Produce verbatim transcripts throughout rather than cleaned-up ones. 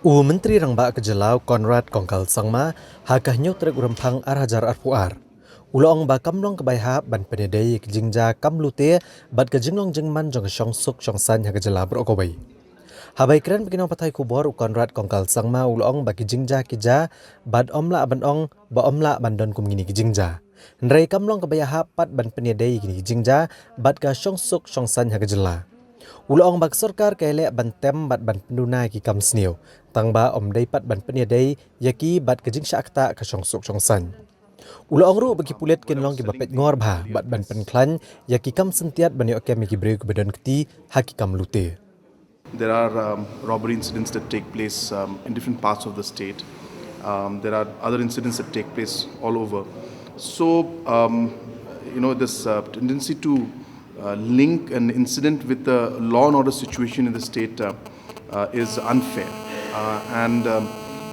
U Myntri Rangbah ka jylla u Conrad Kongkal Sangma ha ka hynñiew tarik u Rymphang ar hajar arphew ar u la ong ba kam long kaba ïahap ban pynïadei ïa ki jingjia kam lute bad ka jinglong jingman jong ka shongsuk shongsaiñ ha ka jylla baroh kawei. Haba ïakren bad ki nongpathai khubor u Conrad Kongkal Sangma u la ong ba ki jingjia ki jia bad ym lah ban ong ba ym lah ban don kum kine ki jingjia. Hynrei kam long kaba ïahap pat ban pynïadei ïa kine ki jingjia bad ka shongsuk shongsaiñ ha ka jylla. U la ong ba ka sorkar ka ïaleh ban tem bad ban pynduna ïa ki kam sniew, tang ba ym dei pat ban pynïadei ïa ki bad ka jingshah ktah ka shongsuk shongsaiñ. U la ong ruh ba ki pulit kin long kiba peit ngor bha bad ban pynkhlaiñ ïa ki kam syntiat ban ïoh kem ïa ki briew kiba don kti ha ki kam lute. There are um, robbery incidents that take place um, in different parts of the state. Um, there are other incidents that take place all over. So, um, you know, this uh, tendency to uh, link an incident with the law and order situation in the state uh, uh, is unfair. Uh, and um,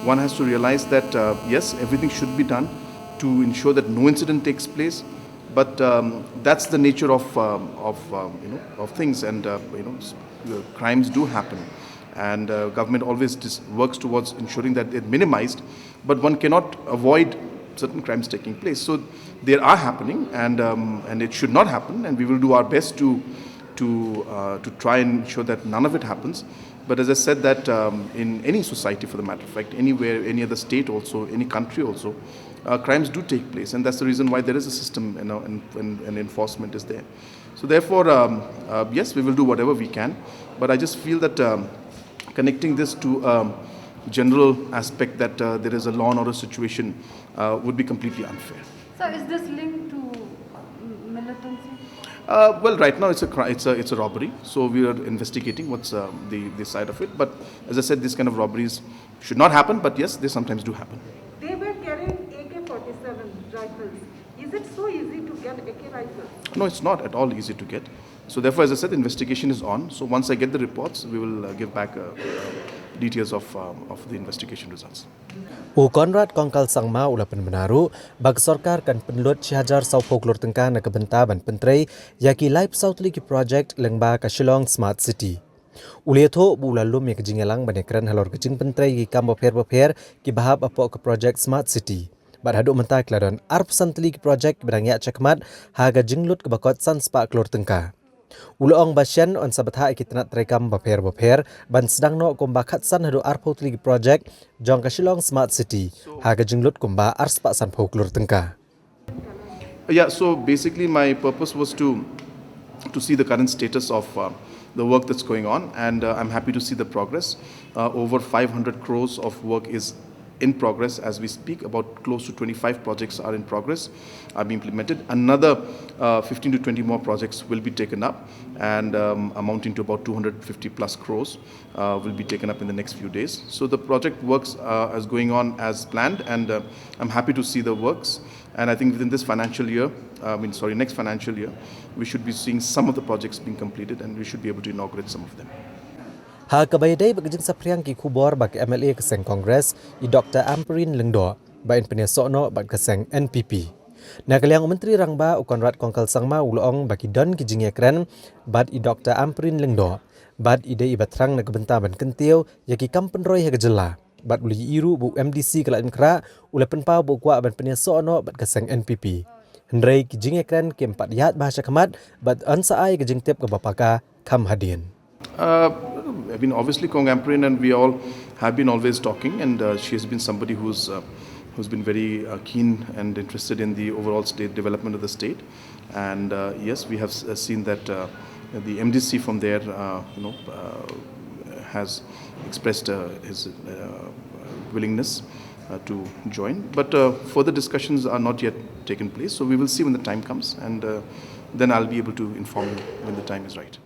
one has to realize that, uh, yes, everything should be done to ensure that no incident takes place. But um, that's the nature of, um, of, um, you know, of things, and uh, you know, s- uh, crimes do happen, and uh, government always dis- works towards ensuring that they're minimized. But one cannot avoid certain crimes taking place. So they are happening, and um, and it should not happen. And we will do our best to to uh, to try and ensure that none of it happens. But as I said, that um, in any society, for the matter of fact, anywhere, any other state, also any country, also, uh, crimes do take place, and that's the reason why there is a system, you know, and, and, and enforcement is there. So therefore, um, uh, yes, we will do whatever we can, but I just feel that um, connecting this to um, general aspect that uh, there is a law and order situation uh, would be completely unfair. So is this linked to mm, militancy? Uh, well, right now it's a cri- it's a it's a robbery, so we are investigating what's uh, the the side of it. But as I said, these kind of robberies should not happen. But yes, they sometimes do happen. They were carrying A K forty-seven rifles. Is it so easy to get A K rifles? No, it's not at all easy to get. So therefore, as I said, the investigation is on. So once I get the reports, we will uh, give back uh, uh, details of um, of the investigation results. U Conrad Kongkal Sangma u la pynbna ruh ba ka sorkar kan pynlut shi hajar sawphew klur tyngka na ka bynta ban pyntrei ïa ki laiphew saw tylli ki projek lyngba ka Shillong Smart City. U la ïathuh ba u la lum ïa ka jingïalang ban ïakren halor ka jingpyntrei ïa ki kam bapher bapher kiba hap hapoh ka projek Smart City. Bad haduh mynta ki la don arphew san tylli ki projek kiba dang ïaid shakhmat ha ka jinglut kaba kot san spah klur tyngka. U la ong ba shen yn sa bthah ïa ki tnat treikam bapher bapher ban sdang noh kumba khatsan haduh arphew tylli ki projek jong ka Shillong Smart City ha ka jinglut kumba arspah sanphew klur tyngka. Yeah, so basically my purpose was to to see the current status of uh, the work that's going on, and uh, I'm happy to see the progress. Uh, over five hundred crores of work is in progress as we speak. About close to twenty-five projects are in progress, are being implemented. Another uh, fifteen to twenty more projects will be taken up, and um, amounting to about two hundred fifty plus crores uh, will be taken up in the next few days. So the project works uh, is going on as planned, and uh, I'm happy to see the works. And I think within this financial year, uh, I mean, sorry, next financial year, we should be seeing some of the projects being completed, and we should be able to inaugurate some of them. Ha kaba ïadei bad ka jingsaphriang ki khubor ba ka M L A ka seng Congress i Doctor Ampareen Lyngdoh ba in pynïasoh noh bad ka seng N P P. Na ka liang u Myntri Rangbah u Conrad Kongkal Sangma u la ong ba ki don ki jingïakren bad i Doctor Ampareen Lyngdoh bad i dei iba thrang na ka bynta ban kyntiew ïa ki kam pynroi ha ka jylla. Bad u la ïohi ruh ba u M D C ka Laitumkhrah u la pynpaw ba u kwah ban pynïasoh noh bad ka seng N P P. Hynrei ki jingïakren kim pat ïaid bha shakhmat bad yn sa ai ka jingtip kaba paka kham hadien. Uh, I mean, obviously, Kong Ampareen and we all have been always talking, and uh, she has been somebody who's uh, who's been very uh, keen and interested in the overall state development of the state. And uh, yes, we have s- uh, seen that uh, the M D C from there, uh, you know, uh, has expressed uh, his uh, willingness uh, to join. But uh, further discussions are not yet taken place, so we will see when the time comes, and uh, then I'll be able to inform you when the time is right.